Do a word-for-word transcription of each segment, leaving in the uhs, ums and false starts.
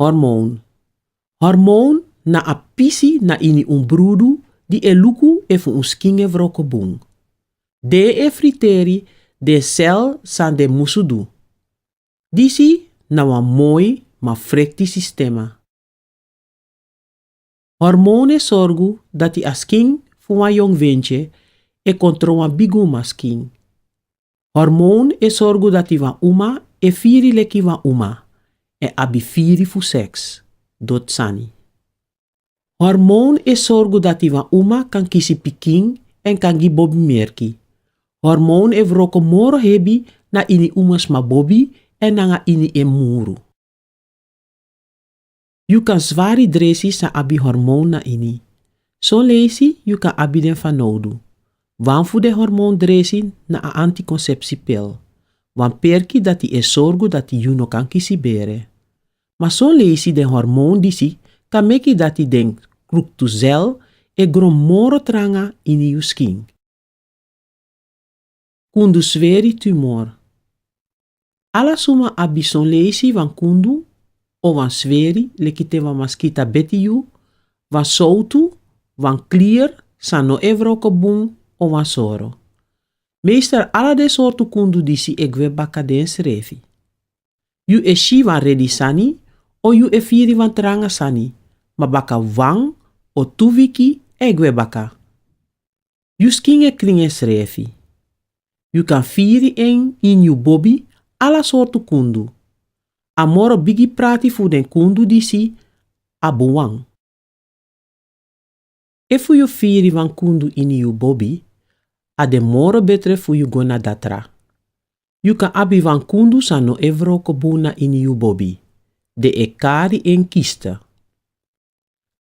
Hormoon. Hormoon na a pisi na ini un brudu di e luku efu un skin e wroko bun. Den e friteri den sel san den musu du. Disi na wan moi ma frekti sistema. Hormoon e sorgu dati a skin fu wan yongu wentye e kon tron wan bigi umaskin. Hormoon e sorgu dati wan uma e firi leki wan uma, èn abi firi fu seks, doti sani. Hormoon e sorgu dati wan uma kan kisi pikin èn kan gi bobi merki. Hormoon e wroko moro hebi na ini umasma bobi èn nanga ini en muru. Yu kan swari dresi san abi hormoon na ini. Son leisi yu kan abi den fanowdu. Wan fu den hormoon dresi na a antikonsepsipil. Wan perki dati e sorgu dati yu no kan kisi bere. Ma son leisi den hormoon disi kan meki dati den kruktuzel e gron moro tranga ini yu skin. Kundu sweri tumor. Ala suma abi son leisi wan kundu o wan sweri leki te wan maskita beti yu, wan sowtu, wan klier san no e wroko bun o wan soro. Meestal ala den sortu kundu disi e gwe baka densrefi. Yu e si wan redi sani o yu e firi wan tranga sani, ma baka wan o tu wiki e gwe baka. Yu skin e krin ensrefi. Yu kan firi en ini yu bobi ala sortu kundu. A moro bigi prati fu den kundu disi a bun wan. Efu yu firi wan kundu ini yu bobi, a de moro betre fu yu go na datra. Yu kan abi wan kundu san no e wroko bun na ini yu bobi. Den e kari en kiste.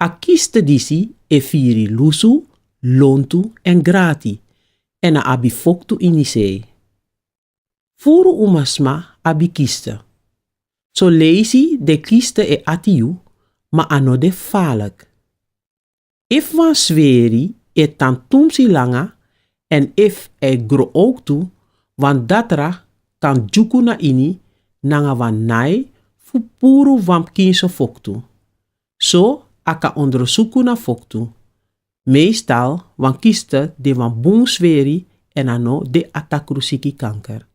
A kiste disi e firi lusu, lontu èn grati, èn a abi foktu ini sei. Furu umasma abi kiste. Son leisi den kiste e ati yu, ma a no de falek. Efu wan sweri e tan tumsi langa èn efu a e gro owktu, wan datra kan dyuku na ini nanga wan nai fu puru wan pikinso foktu. So a kan ondrosuku na foktu. Meestal wan kiste de wan bun sweri èn a no de a takru siki kanker.